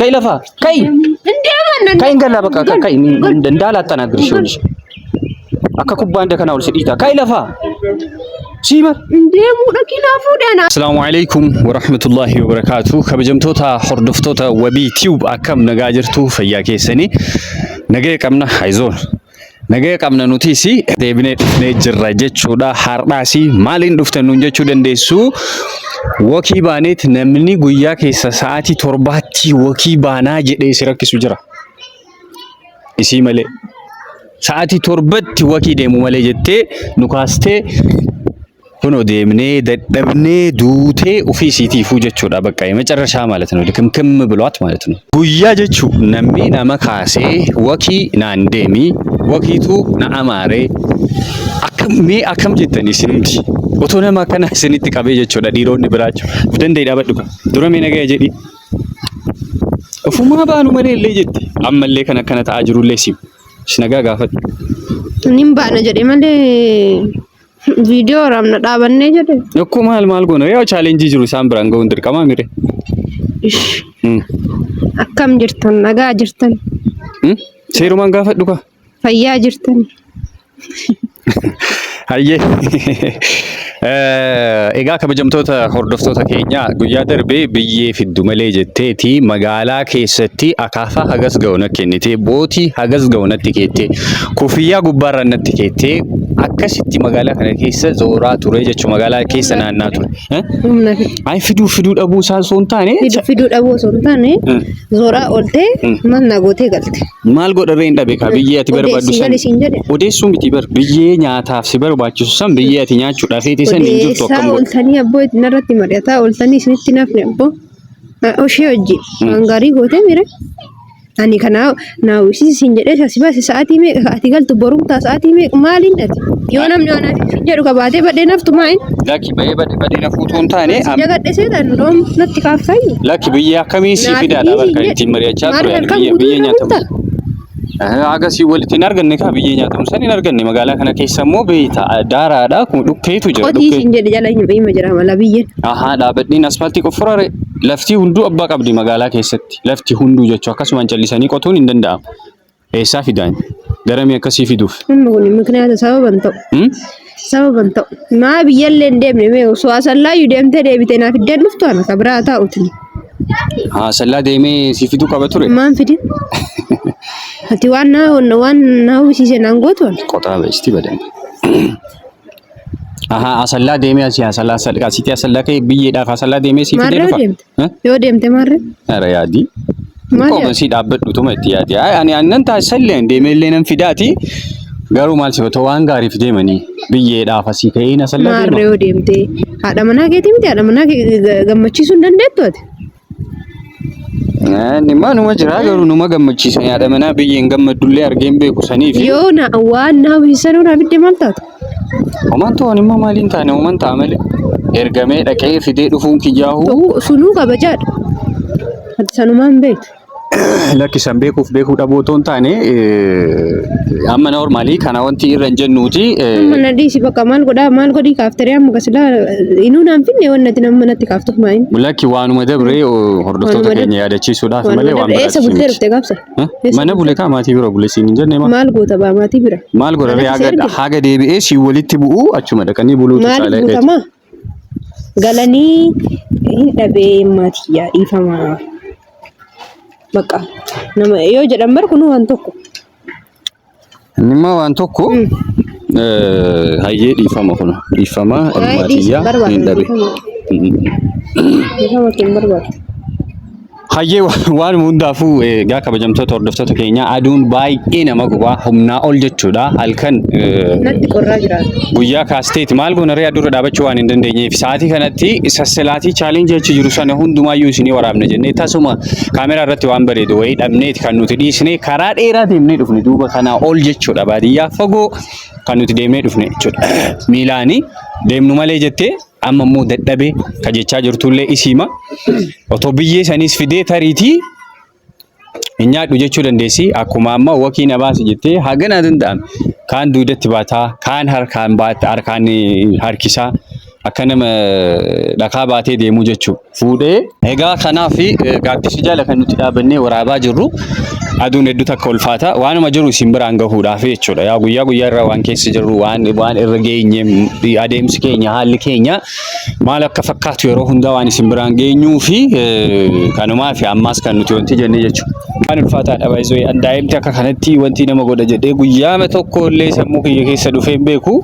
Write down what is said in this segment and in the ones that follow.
Ka'i lafaa ka'i. Ka'i hin gallaa bakka ka'i ndaala attanaagirshi ይኸውልሽ akka kubbaan dakanaa ol si dhiita. Ka'i lafaa. Sii bar. Deemuu dhaqii naa fuudhee ana. Asalaamu alaikum warahmatullahi wabarakaatu. Kabajamtoota hordoftoota Wabii Tube, akkam nagaa jirtu? Fayyaa keessanii? Nagaya qabna, hayzoon. Nagaya qabna, nutis deebinee dhufnee jirra jechuudha. Har'aas maaliin dhuftan nuun jechuu dandeessu. Walk baaneet namni guyyaa keessa sa'aatii 7tti walk baanaa jedhee si rakkisu jira. Isii malee. Sa'aatii 7tti walk deemu malee jettee nu kaastee, kunoo deemnee dadhabnee duutee ofii isiitiifuu jechuudha. በቃ የመጨረሻ ማለት ነው። ድክምክም ብሏት ማለት ነው። Guyyaa jechuu namni nama kaasee walk naan deemi, walkiitu na amaaree, akkam mee akkam jettanii isinumti otoo nama akkana isinitti qabee jechuudha. Dhiironni biraachuu of danda'e dhaabadhu kan dura mee nagaya jedhi, ofumaa baanu malee illee jetti. Ammallee kan akkana ta'aa jirullee si nagaa gaafadhu. Nin baana jedhe malee viidiyoo waraabna dhaabannee jedhe. Yokkuu maal maal goona, yoo challenge jiru isaan biraan ga'uun dirqama mire. Ish. Akkam jirtan? Nagaa jirtan? Seerumaan gaafadhu ka. Fayyaa jirtan? Hayyee. Egaa kabajamtoota hordoftoota keenya, guyyaa darbee biyyee fiddu malee jetteeti magaalaa keessatti akaafaa hagas ga'u natti kennite, bootii hagas ga'u natti keette, kuffiyyaa gubbaarraan natti keette, akkasitti magaalaa kana keessa zooraa ture jechuudha, magaalaa keessa naannaa ture. Humna fi Ay, fiduu fiduu dhabuu isaa osoo hin taane fiduu fiduu dhabuu osoo hin taane zooraa ooltee maal na gootee galte. Maal godharree hin dhabe kaa biyyee ati barbaaddu Odeessii san. gali siin jedhe. Odeessuu miti bar, biyyee nyaataaf si barbaachisu san, biyyee ati nyaachuudhaaf feete san hin jirtu. Odeessaa Akkam godhu. ooltanii abboo narratti mari'ataa ooltanii isinitti nafne abboo. Oshee hojii waan gaarii gootee mire. Ani kana naa uwwisiisi siin jedhee si baase, sa'aatii meeqa ati galtu? Borumtaa sa'aatii meeqa maaliin ati? Yoo namni waan ati siin jedhu qabaatee badhee naftu maa'in? Lakki, bahee badhe badhee nafuu otoo hin taane Si dagadhe seetan doom natti kaaftayyu. Lakki, biyyee akkamii si Naaf fidaadha dhiisi bakka jedhe. ittiin mari'achaa Maal ture ani halkan biyyee guutuu biyyee irra nyaatamu. bulta? Agasii walitti hin arganne kaa, biyyee nyaatamu san hin arganne. Magaalaa kana keessa immoo beeyta daaraadha, kun dhukkeetu jira. Qotii dhukkee. siin jedhe jala hima jira mala biyyeen. Ahaa, dhaabadhiin aspaaltii qoffora, lafti hunduu abbaa qabdi magaalaa keessatti, lafti hunduu jechuu akkasumaan callisanii qotuun hin danda'amu. Eessaa fidaan? Garamii akkasii fiduuf? Amma kun miknaata sababa hin ta'u. Sababa hin ta'u. Maa biyyallee hin deemne? Mee osoo asallaayyuu deemtee deebitee naaf iddeen dhuftu ana ka biraa taa'uti. Haa, sallaa deemee si fiduu qaba ture. Maan fidin? Ati waan na hawwisiise naan gootu ana. Qotaa beesti badan. Ahaa, asallaa deemee asii asallaa asitti asallaa ka'ee biyyeedhaaf asallaa deemee si fidee Maarree yoo dhufa. deemte? Yoo deemte maarree? Ara yaadi. Maal Qooma yaadi? si dhaabbadhu tuma itti yaadi. Ay, ani annan taasisallee deemee illee nan fidaati. Garuu maal si otoo waan gaariif deemanii biyyeedhaaf asii ka'ee asallaa Maarree deema. yoo deemte haadha manaa keetii miti, haadha manaa kee gammachiisuu hin dandeettu ati. Inni immoo numa jira, garuu numa gammachiisa, haadha manaa biyyeen gammaddullee argeen beeku saniif. Yoo na waan na hawwisiisan na fidde maal taatu? Homaan ta'uun immoo maaliin taane, homaan ta'a malee. Ergamee dhaqee fidee dhufuun kiyyaahu. Tokko sunuu kabajaadha. Ati sanumaan beektu. Lakkisan, beekuuf beekuu dhabuu otoo hin taane, amma normal kana wanti irra hin jennuuti. Amma na dhiisi bakka, maal godhaa, maal godhii kaaftaree amma kasilaa inuu naan finne, wanni ati nama natti kaaftuuf maa'in. Lakki, waanuma dabree hordoftoota Waanuma keenya yaadachiisuudhaaf malee waan Eessa biraati bultee miti. dhufte gaafsa? Eessa Mana bule kaa, maatii bira bule siin hin jenne maa. Maal goota baa maatii bira? Maal godha ree? Alatti si haga ergine? Haga deebi'ee siin walitti bu'uu achuma dhaqanii buluutu Maaliif caalaa jedheeti. guutamaa? Galanii hin dhabee maatii yaa dhiifamaa. Bakka nama yoo jedhan bar kun waan tokko. Inni immoo waan tokko, hayyee, dhiifama, kun dhiifama. Waa'ee dhiisi maatiyyaa barbaadu hin dhabe. dhiifama. Dhiifama kee hin barbaadu. Hayyee, waan hundaafuu egaa kabajamtoota hordoftoota keenyaa, aduun baay'ee nama gubaa, humnaa ol jechuudha. Halkan Natti qorraa jiraata. Guyyaa kaasteeti maal goona ree, aduurra dhaabachuu waan hin dandeenyeef sa'aatii kanatti sassalaatii challenge achi jiru sana hundumaayyuu isinii waraabna jennee tasuma kaameraa irratti waan bareedu wayii dhabneeti kan nuti dhiisne. Karaa dheeraa deemnee dhufne duuba, kanaa ol jechuudha, baadiyyaa fagoo kan nuti deemnee dhufne jechuudha. Miilaanii deemnu malee jettee amma immoo dadhabee ka jechaa jirtullee isiima. Otoo biyyee saniis fidee tariitii hin nyaadhu jechuu dandeessi. Akkuma amma walk na baasi jettee hagana danda'ame. Kaan duudatti baataa, kaan harkaan baata, harkaan harkisaa. Akka nama dhakaa baatee deemuu jechuudha. Fuudhee egaa kanaaf gaaddisa jala kan nuti dhaabannee waraabaa jirru aduun hedduu takka ulfaata. Waanuma jiru isin biraan gahuudhaaf jechuudha. Yaa guyyaa guyyaa irra waan keessa jirru waan waan irra geenye adeemsi keenya haalli keenya maal akka fakkaatu yeroo hundaa waan isin biraan geenyuu fi kanumaa fi ammaas kan nuti wanti jenne jechuudha. Waan ulfaataadha baay'isoo daa'imti akka kanatti wanti nama godha jedhee guyyaama tokko illee sammuu kiyya keessa dhufee hin beeku.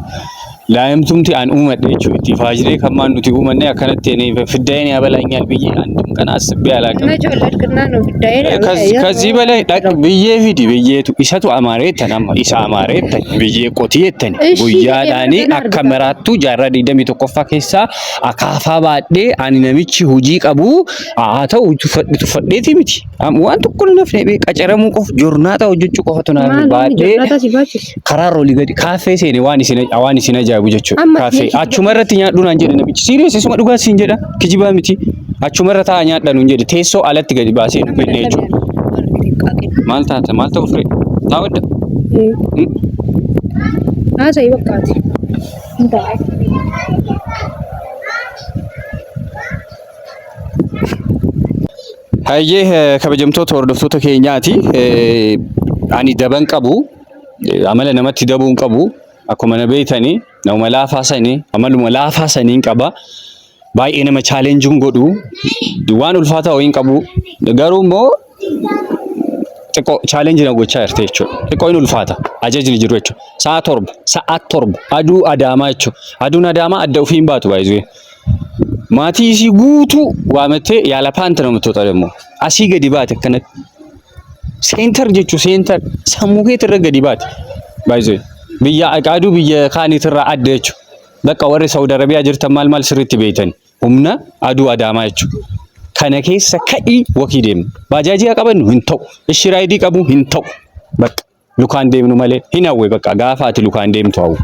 Daa'imtumti an uumadhe jechuudha. Itti faajiree kan maan nuti uumanne akkanatti fiddayeen yaabalaanyaal biyyee አንድም ቀን አስቤ አላውቅም። መቼ ወለድክና ነው ብዳዬን ከዚህ በላይ biyyee fidi biyyeetu isatu amaareettan amma isa amaareettan biyyee qotiyeettan Ishii guyyaadhaanii jedhee akka argata. maraattuu jaarraa 21ffaa keessaa akaafaa baadhee ani namichi hojii qabu haa ta'u tuffadhe tuffadheeti miti. Waan tokko hin hafne bee qacaramuu qofa jornaata hojjechuu qofatu naaf Maal baadhee jornaata si baachise? karaarra olii gadi kaaffee seene waan isin ajaa'ibu jechuudha. Amma Kaaffee jechi- achuma irratti nyaadhu naan jedhe namichi serious isuma dhugaa siin jedha kijibaa miti achuma irra taa'aa nyaadha nuun jedhe teessoo alatti gadi baasee nu kenne jechuudha. Maal taata maal ta'u firee taa'odda. Haasa'ii bakkaati. Hin ta'a. Hayyee kabajamtoota hordoftoota keenyaati. Ani daban qabu amala namatti dabuu hin qabu. Akkuma na beektanii nama laafaa sanii amaluma laafaa saniin qaba. Baay'ee nama challenge hin godhu. Waan ulfaataa wayii hin qabu. Garuu immoo xiqqoo challenge na gochaa jirti jechuudha. Xiqqoo hin ulfaata. Ajajni jiru jechuudha. Sa'a 7 sa'a 7 aduu Adaamaa jechuudha. Aduun Adaamaa adda ofii hin baatu baay'ee. Maatii isii guutuu waamattee yaala paanta namttoota ደግሞ asii gadi baate akkanatti. Center jechuun center sammuu keetirra gadi baate. Baay'ee biyya aduu biyya kaaniitirraa adda jechuudha. Bakka warri Saawud Arabiyaa jirtan maal maal sirriitti beektan humna aduu Adaamaa jechuudha. Kana keessa ka'ii walk deemnu. Baajaajii haa qabannu hin ta'u. Ishi raayidii qabu hin ta'u. Bakka lukaan deemnu malee hin hawwe bakka gaafa ati lukaan deemtu hawwu.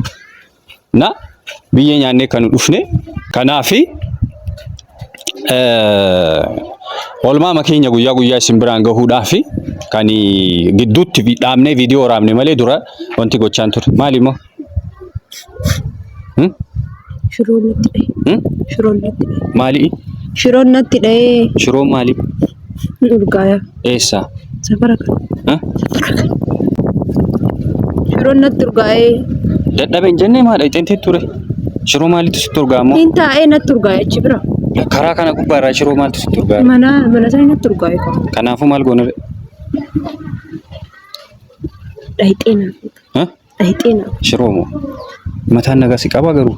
Na biyya nyaannee kan nu dhufne kanaafi oolmaa keenya guyyaa guyyaa isin biraan gahuudhaaf kan gidduutti dhaabnee viidiyoo waraabne malee dura wanti gochaan ture. Maali immoo? Shiroon natti dhahe. Shiroon natti dhahe. Maali? Shiroon natti dhahee. Shiroon maali? Hin urgaaya. Eessa? Safara kana. Safara kana. Shiroon natti urgaa'ee. Dadhabe hin jennee maal dhaqxee ture? Shiroo maalitu sitti urgaa immoo? Hin taa'ee natti urgaa'e achi bira. Karaa kana gubbaarraa shiroo maaltu sitti urgaa? Mana mana sana natti urgaa'e. Kanaafuu maal goona? Dhayxee naa fuute. Dhayxee naa. Shiroo moo? Mataan nagaa si qaba garuu.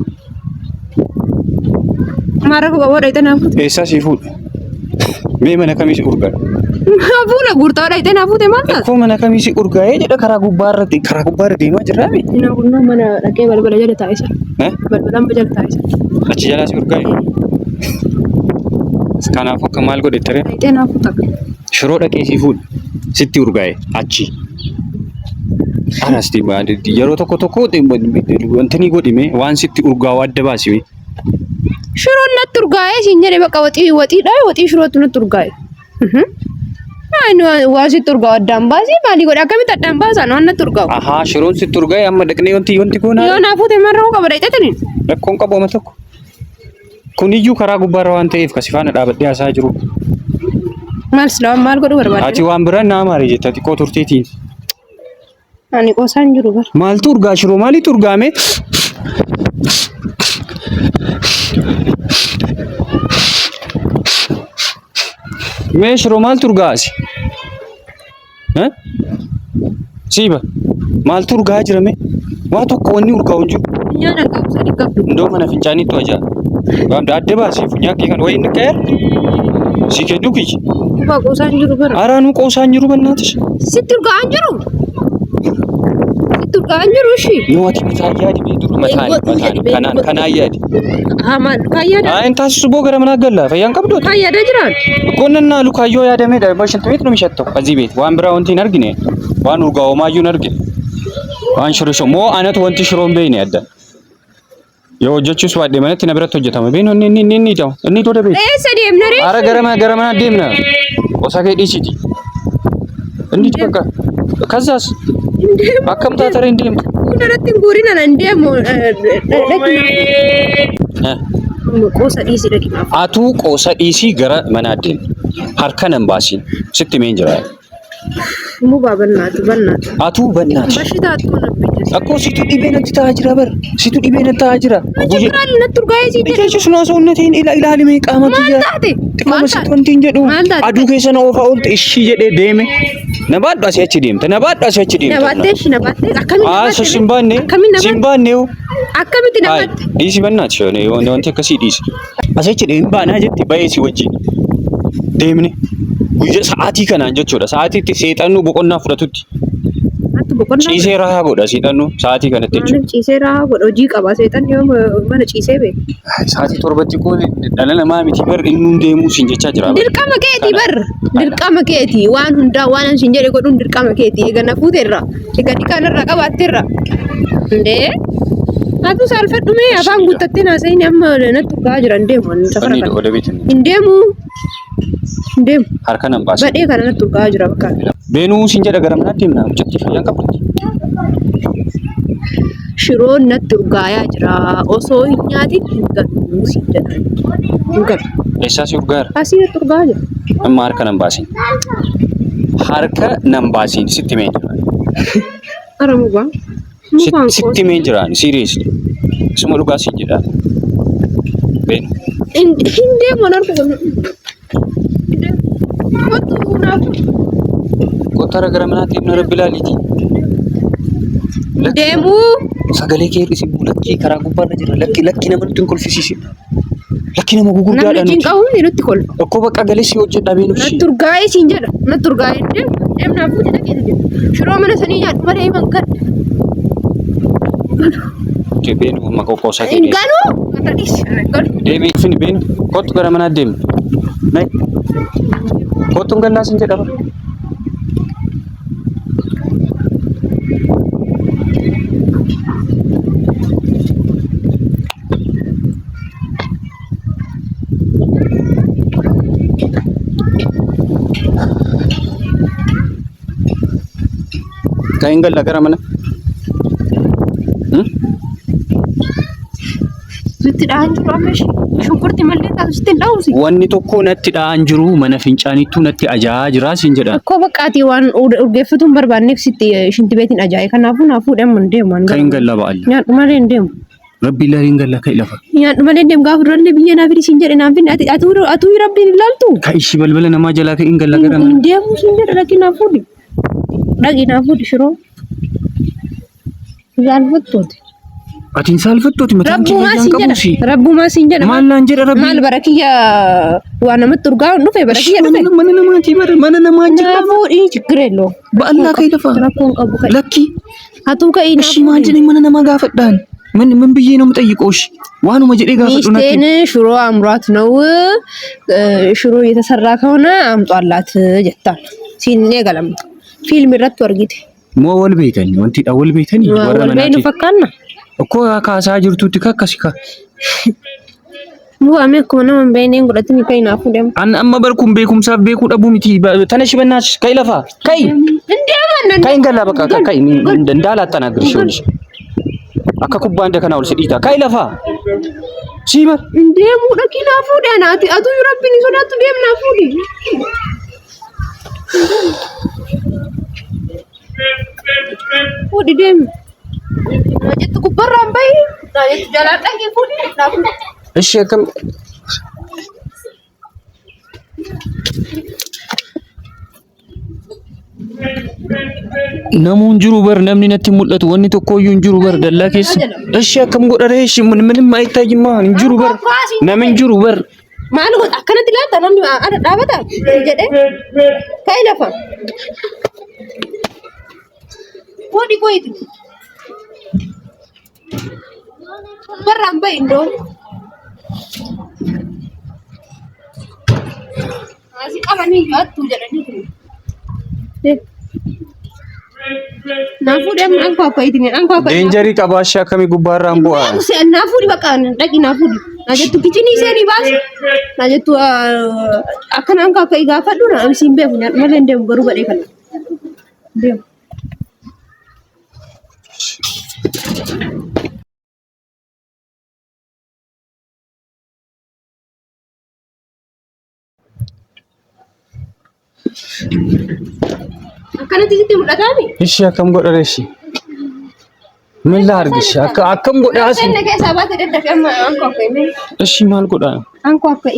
Maara koo qaboo dhayxee naa fuute. Eessaa sii fuudha? Mee mana kamii si urgaa? Fuula guurtaa dhayxee naa fuute maal taate? Akkoo mana kamii si urgaa'ee jedha karaa gubbaarratti karaa gubbaarra deemaa jirraa mi? Inni kunnoo mana dhaqee balbala jala taa'e sana. Balbala amma jala taa'e sana. Achi jalaa si urgaa'e? Kanaafuu akka maal godhe ture? Dhayxee naa fuuta. Shiroo dhaqee sii fuudha. Sitti urgaa'e achi. Anas yeroo tokko tokko wanti ni godhime waan sitti urgaa'u adda baasime. Shiroon natti urgaa'ee siin jedhe bakka waxii waxiidha waxii shirootu natti urgaa'e. Ani waan sitti urgaa'u addaan baasii maalii godhe akkamitti addaan baasan waan natti urgaa'u. Ahaa shiroon sitti urgaa'e amma dhaqnee wanti wanti goonaa. Yoo naa fuute maal rakkoo qaba dhaqxeetaniin. Rakkoon qabu amma tokko. Kuniyyuu karaa gubbaarra waan ta'eef kasi faana dhaabadhee haasaa jiru. Maal sila maal godhuu barbaadde? Ati waan biraan naa maari jetta xiqqoo turteetiin. Ani qoosaan jiru bara. Maaltu urgaa shiroo maaliitu urgaame? Mee shiroo maaltu urgaa asi? Siiba maaltu urgaa jira mee? Waa tokko wanni urgaa'u hin jiru. Funyaan harkaa sadii qabdu. Indoo mana fincaaniitu ajaa. Waamda adda baasii funyaan kee kan wayi inni ka'e si kennuu kiyya. Kubbaa qoosaan jiru bara. Araanuu qoosaan jiru bannaatish. Sitti urgaa'aan jiru. Sitti urgaa'aan jiru ishii. Yoo ati mataa yaadi mee dura mataan mataan kanaan kanaan yaadi. Haa maal lukaayyaadha? Haa hin taasisu boo gara manaa galla fayyaan qabdu ati. Lukaayyaadha jiraan. ጎንና ሉካዮ ያደሜ ሽንት ቤት ነው የሚሸተው። ከዚህ ቤት waan biraa wanti hin argine waan urgaa'umaayyuu hin argine waan shiroo moo anatu wanti shiroon beekne adda yoo hojjechuus baadhee manatti na biratti hojjetama beeknu inni inni inni inni inni ወደ ቤት Eessa deemna ree? አረ ገረማ ገረማ deemna qosa kee dhiisiti እንሂድ በቃ ከዛስ akkam taatare hin deemtu Fuulduratti hin guurin ana hin deemu. Qoosa dhiisii dhaqi naaf. Atuu qoosa dhiisii gara manaa deemi. Harka nan baasiin. Sitti himeen jira. Mubaa bannaatu bannaatu. Atuu bannaati. Bashitaa attuu nabbi. Akkoo situ dhibee natti ta'aa jira bar. Situ dhibee natti ta'aa jira. Jiraan natti urgaa'ee sii jedhe. Jechuun sun osoo inni ta'in ilaali mee qaama Maal kiyya. taate? Xiqqooma Maal sitti taate? wanti hin jedhu. Maal taate? Aduu keessa na oofaa oolte ishii jedhee deeme. Na baadhu asii achi deemte. Na baadhu asii achi deemte. Na baattee ishii na baattee akkamiin na Haa baatte? sin baanne. Akkamiin na Sin baatte? baanne hoo. Akkamitti na Hayi baatte? dhiisi bannaati wanti akkasii dhiisi. Asii achi hin baanaa jetti bahee si wajjin. Deemne. Guyyaa sa'aatii kanaan jechuudha. Sa'aatii itti seexannuu boqonnaa fudhatutti. Hattu boqonnaa Ciisee rahaa godha seexannuu sa'aatii kanatti jechuudha. Maaliif ciisee rahaa godha? Hojii qaba seexanni yoo mana ciisee beeku. Sa'aatii torbatti koo dhala namaa miti bar inni hin deemuu siin jechaa jira. bar. Dirqama keeti Kana. bar. Dirqama keeti waan hundaa waan an siin jedhe godhuun dirqama keeti. Eega na fuuteerra. Eega dhiqaan irraa qabaatteerra. Indee. Atu saalfadhu mee afaan guuttattee naasa'in amma natti urgaa'aa jira hin deemu ani safara Inni kana. oda beetin Hin deemu. Hin deemu. harka nan baasa. Badhee kana natti urgaa'aa jira bakka. Beenuu siin jedha gara manaatti deemna mucattii fayyaan qabdu. Shiroon natti urgaayaa jira. Osoo hin nyaatin hin galu siin jedha. Hin galu. Eessaa si urgaara? Asii natti urgaa'aa jira. Amma harka nan baasin. Harka nan baasin sitti himeen jira. Ara mubaa. Mubaan Sitti himeen jira ani seriously. Isuma dhugaa siin jedha. Beenu. Hin deemu an harka galu. Hin deemu. Kottu naaf. Kottara gara manaatti deemna rabbi laaliiti. Hin deemu. Sagalee kee hir'isi lakkii karaa gubbaarra jira lakki lakki nama nutti hin kolfisiisin. Lakki nama gugurdaadha Namni nuti. cinqamu hundi nutti kolfa. Okkoo bakka galee si hojjedha beenu ishii. Natti urgaa'ee siin jedha. Natti urgaa'ee hin deemu. Deemu naaf fuute dhaqee jedhu. Shiroo mana sanii nyaadhu malee himan galu. Beenu amma qoqqoosaa kee Hin dhiyeessi. galu. Irra dhiisi. Hin galu. Deemi fini beenu kottu gara manaa deemi. Nai kottu hin gallaa sin jedha bara. Kan hin galla gara mana. Sitti dhahan jiru amma ishee. Shunkurti mallee taatu sitti hin dhahuusi. Wanni tokko natti dha'an jiru mana fincaanittuu natti ajaa'aa jira siin jedha. Akkoo baqqaatii waan urgeeffatuu hin barbaanneef sitti shinti beetiin ajaa'e. Kanaafuu naa fuudhee amma hin deemu. Kan hin galla ba'alla. Nyaadhu malee hin deemu. Rabbi illee hin galla ka'i lafa. Nyaadhu malee hin deemu. Gaafa durallee biyya naa fidi siin jedhe naan finne ati atuu atuu rabbiin hin ilaaltu. Ka ishii balbala namaa jalaa ka'i hin galla gara mana. Hin deemu siin jedhe dhaqi naa fuudhi. Dhaqi naa fuudhi shiroo. Saalfattooti. Ati hin saalfattooti mataan kee Rabbumaa fayyaan siin qabu jedha. si. Rabbumaa siin jedha. Maal naan jedha rabbi? Maal bara kiyya waa namatti urgaa'uun dhufe bara kiyya dhufe. Mana namaatii bara mana namaa jira. Naa fuudhii ችግር የለውም። Ba'allaa ka'i lafa. Rakkoon qabu ka'i. Lakki. Hatuu ka'ii naa እሺ maal fuudhi. jedhee mana namaa gaafadhaan? ምን ምን ብዬ ነው የምጠይቀው? እሺ ዋኑማ jedhee gaafadhu natti. ሚስቴን ሽሮ አምሯት ነው ሽሮ እየተሰራ ከሆነ አምጧላት ጀታል ሲኔ ገለም ፊልም irratti argite Moo wal beeytanii wanti dha wal beeytanii warra wal beeynu manaati. fakkaanna Okkoo kaasaa jirtutti kakkasi ka. Bu'aame akkuma nama hin beekneen godhatanii kan hinaafu deemu. An amma bar kun beekumsaaf beekuu dhabuu miti. Tanashi በእናትሽ ከይ ለፋ ከይ Hin ከይ እንገላ በቃ ከይ እንዳላጠናግርሽ ይኸውልሽ akka kubbaa inda kanaa ol si dhiita ከይ ለፋ ሲመር Hin deemuu dhaqii naa fuudhi ana ati atuu rabbiin hin sodaattu deem naa fuudhi. Fuudhi deemi. Naa jettu gubbarraan bahi naa jettu jalaan dhaqii fuudhi naa fuudhi. እሺ akkam Namuun jiru bar namni natti mul'atu wanni tokkoyyuu hin jiru bar dallaa keessa. Ishi akkam godha ree ishi ምንም አይታይማ hin jiru bar namni hin jiru bar. Maal godha akkanatti laata namni ana dhaabata jedhee ka'i lafa. Fuudhi qoyiti. Gubbarraan bahi indoo. Asii qabanii iyyuu hattuu jedhanii tuni. Naa fuudhi amma ankwaakwaa itti ankwaakwaa. Deenjarii qabaashee akkamii gubbaarraan bu'aa? Naa fuudhi bakka dhaqi naa fuudhi. Naa jettu kichinii seenii baasi. Naa jettu akkana ankwaakwaa gaafadhu naa siin beeku nyaadhu malee hin deemu garuu badhee kana. Deemu. Akkanatti sitti mul'ataami? Ishii akkam godha reeshi? ምን ላድርግ? እሺ akkam godha as? Inni keessaa baate daddafe amma ankooffe. Ishii maal godha? Ankooffe.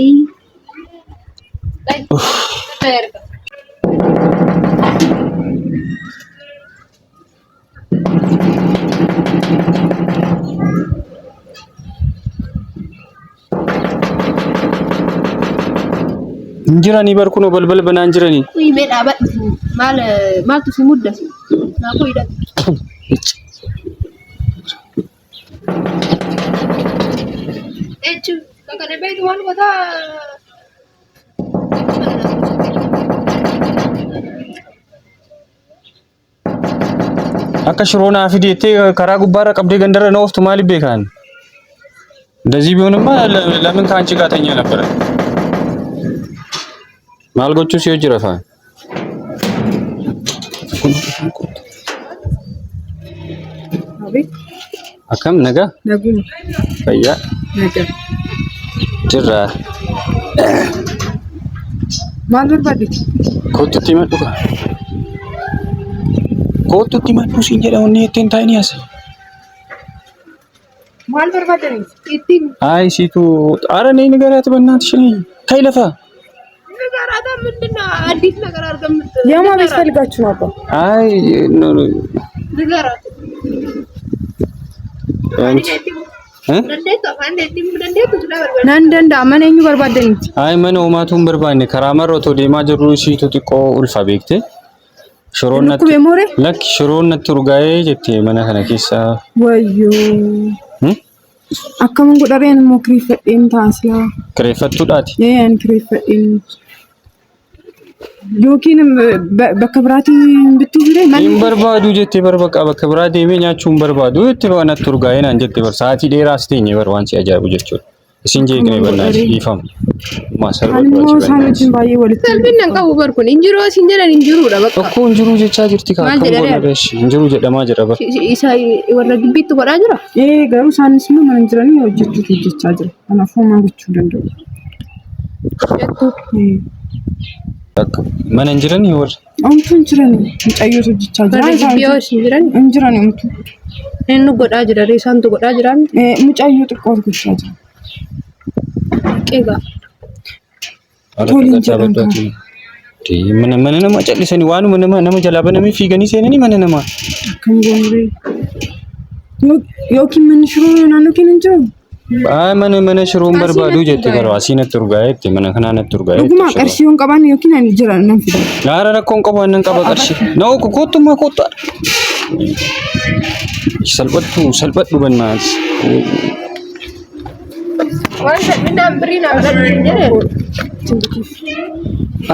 Hin jiranii bar kunoo balbala banaa hin jiranii. Kuyi mee dhaabadhu. Maal maaltu si muddatu? Naa koo hidhatu. Jechuun kan kana beektu waan gotaa. Akka shiroo naa fidi jettee karaa gubbaarra qabdee gandarra na ooftu maaliif beekaan? እንደዚህ ቢሆንማ ለምን ከአንቺ ጋር ተኛ ነበረ? Maal gochuu si hojii rafaa? Abeet. Akkam nagaa? Naguma. Fayyaa? Nagaa. Jirra. Maal barbaaddeeti? Kottutti himadhu kaa. Kottutti himadhu siin jedha onni jettee hin taa'ini as. Maal barbaadani? Ittiin አይ ሲቱ ኧረ ነይ ንገሪያት በእናትሽ ነይ ተይ ለፋ ንገራታ። ምንድን ነው አዲስ ነገር አድርገህ የማ ቤት ፈልጋችሁ ነው አባ? አይ no no ንገራት። እ Nan danda'a mana eenyu barbaaddaniiti? አይ mana homaatu hin barbaanne karaa marra otoo deemaa jirru isiitu xiqqoo ulfa beekte shiroon natti Lukkubee mooree? Lakki shiroon natti urgaa'ee jette mana kana keessa. Wayyoo. Akkaman godhareen immoo kireeffadheen ta'a silaa. Kireeffattuudhaati. Ee ani kireeffadheen. Yookiin bakka biraatii bittuu firee Hin manni barbaadu jettee bar bakka bakka biraa deemee nyaachuu hin barbaadu jettee bar natti urgaa'ee naan jette bar sa'aatii dheeraas teenye bar waan si ajaa'ibu jechuudha. Isin jeeqne barnaati dhiifama. Maa Ani salphatu immoo achi isaan barnaati. wajjin baay'ee walitti Salphinni hin qabu bar kun injiruu siin jedhan injiruudha bakka. Tokko hin jiru jechaa jirti kaa Maal akkam jedha goona re'ee? reeshi hin jiru jedhamaa jira bar. Isa warra gibbiitti godhaa jira. Ee garuu isaanis immoo mana jiranii hojjechuutu hojjechaa jira. Kanaafuu homaa gochuu hin danda'u. Jettu. Ee. Akka mana hin jiranii warri. Homtuu hin jirani. Mucayyootu hojjechaa jira. Warra Isaan gibbii hoo hin jiran. hin jirani homtuu. Inni godhaa jira ree isaantu godhaa jira. Ee mucayyoo xiqqootu gochaa jira. Qeegaa. Toliin jedhan kaa. Mana mana nama callisanii waanuma nama nama jalaa banamee fiiganii seenanii mana namaa. Akkam goonu ree? Yookiin manni shiroo naannoo keenya hin jiru? Ay mana mana shiroon Asii barbaadu natti jette urgaa'e. garuu asii natti urgaa'e jette mana kanaa natti urgaa'e jette Dhugumaa shiroon. qarshii yoo hin qabaanne yookiin ani jira nan fida. Naara rakkoon qabu annan qaba qarshii. Na kottummaa kottu. Salphattu salphadhu bannaas. Waan salphinaan birrii naa godhadhu hin jedheen.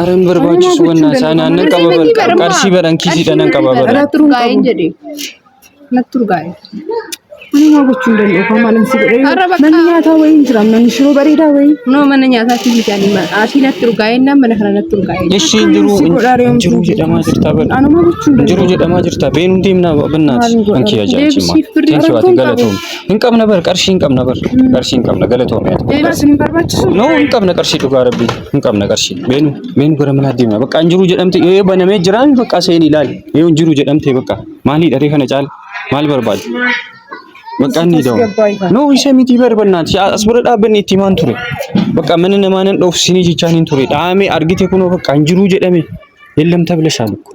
Ara hin barbaachisu bannaa isaan annan qaba bar qarshii baran kiisiidha nan qaba bara. Natti urgaa'e hin jedhee. Natti urgaa'e. Ani maa gochuu hin danda'u kan maalan si godhe. Har'a bakka- Manni nyaataa wayii hin jira. Manni shiroo bareedaa wayii. No mana nyaataatti bitanii asii natti urgaa'e innaan mana kana natti urgaa'e. Ishii hin jiru Si godhaa hin jiru jedhamaa jirta bar. Ani maa gochuu hin Hin jiru danda'u. jedhamaa jirta beenuu deemnaa bannaati. Maal godha? Anki ajaa'ibsimaa. Deebisiif birrii Thank you ati rakkoon galatoom. Hin qabna bar qarshii hin qabna bar qarshii hin qabna galatoom ati. Egaa isin hin barbaachisu? No hin qabna qarshii dhugaa rabbii hin qabna qarshii. Beenu beenu gara manaa deemna bakka hin jiru jedhamte ee banamee jiraan bakka seeni ilaali. Ee hin jiru jedhamte bakka maalii dharee kana caala maal barbaade? Bakka inni da'u. No isa miti bar bannaati as bira dhaabbanni itti himaan ture. Bakka mana namaa nan dhoofsinii jechaan hin ture. Dhaamee argite kunoo bakka hin jiru jedhame. የለም ተብለሻል እኮ።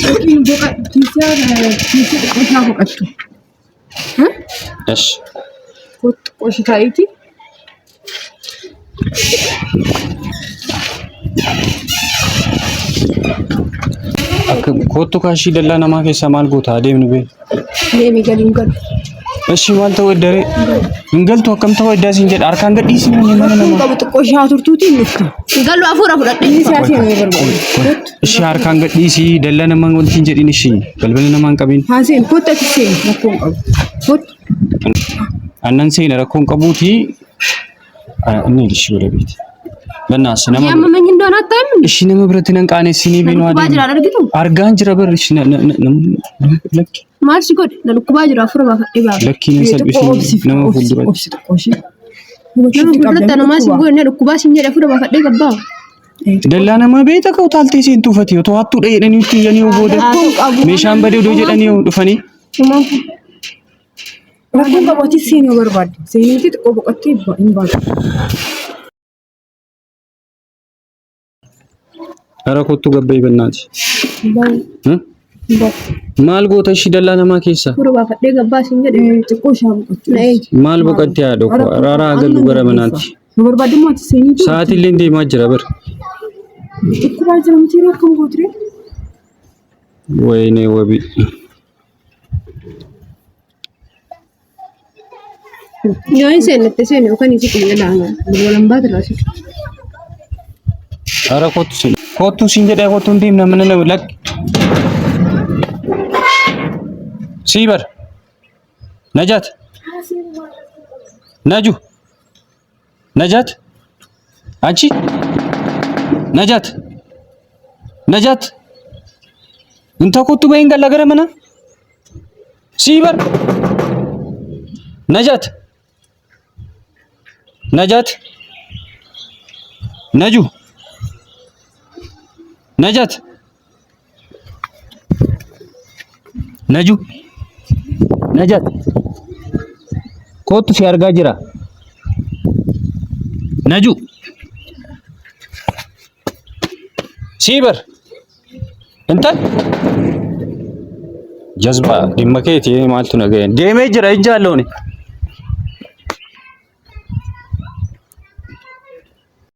Yookiin boqa kiisaa kiisii xiqqoo isaa boqottu. እሺ Kottu qoshi taa'iiti. Akka kottu kaashii dallaa namaa keessaa maal goota adeemnu bee. Deemi galiin galu. እሺ maal ta'uu eddaree hin galtu akkam ta'uu eddaa siin jedha harkaan gadhiisi mana mana Rakkoon namaa. qabu xiqqoo ishee haa turtuutiin dhufti. Galu hafuura fudhadhe. Inni siyaasii nama barbaadu. Kottu. እሺ harkaan gadhiisi dallaa namaa wanti hin jedhin እሺ balbala namaa hin qabin. Haa seenu kottu ati seenu rakkoon qabu. Kottu. Annan seena rakkoon qabuuti inni ishii ወደ ቤት Bannaas nama Yaamamany እንደሆነ አታይም እንዴ? Ishi nama biratti nan qaanessinii Na beenuu dhukkubaa adeemu. jira argitu? Argaan jira bar ishi na na na na lakki Maal si godhe? Na dhukkubaa jira afura baafadhee baaba. lakkii nan Xiqqoo salphisiin obsi nama obsi fuulduratti. obsi xiqqoo ishee. Nama fuulduratti ana maal si godhe? Na dhukkubaa siin jedhe afura baafadhee gabbaa. Dallaa namaa beekta ka utaaltee seentuu uffati otoo hattuudha jedhanii itti iyyanii yoo booda meeshaan badee odoo jedhanii yoo dhufanii. Rakkoon qabu ati seenuu barbaadde. Seenuuti xiqqoo boqottee hin baatu. Ara kottu gabba'i bannaati. Maal goota ishii dallaa namaa keessa? Afura baafadhee gabbaa siin jedhe. Xiqqoo ishee boqochuu. Na eegi. Maal boqottee haadha koo? Araaraa galu gara manaatti. Nu barbaadde immoo ati seenuuti. Sa'aatii illee deemaa jira bar. Dhukkubaa jira miti yeroo akkam gootu ree? Wayinee wabii. Yoo hin seenne seene yookaan isi qillee laana. Bilbilan baata si. Ara kottu siin. Kottu siin jedhee kottu hin deemna mana nama lakki. Sii bar. Najaat. Naju. Najaat. Anchi. Najaat. Najaat. Inta kottu bahin galla gara mana. Sii bar. Najaat. Najaat. Naju. Najaat. Naju. Najaat. Kottu si argaa jira. Naju. Sii bar. Intal. Jazbaa dhimma keeti maaltu na ga'e? Deemee jira hin jaallooni.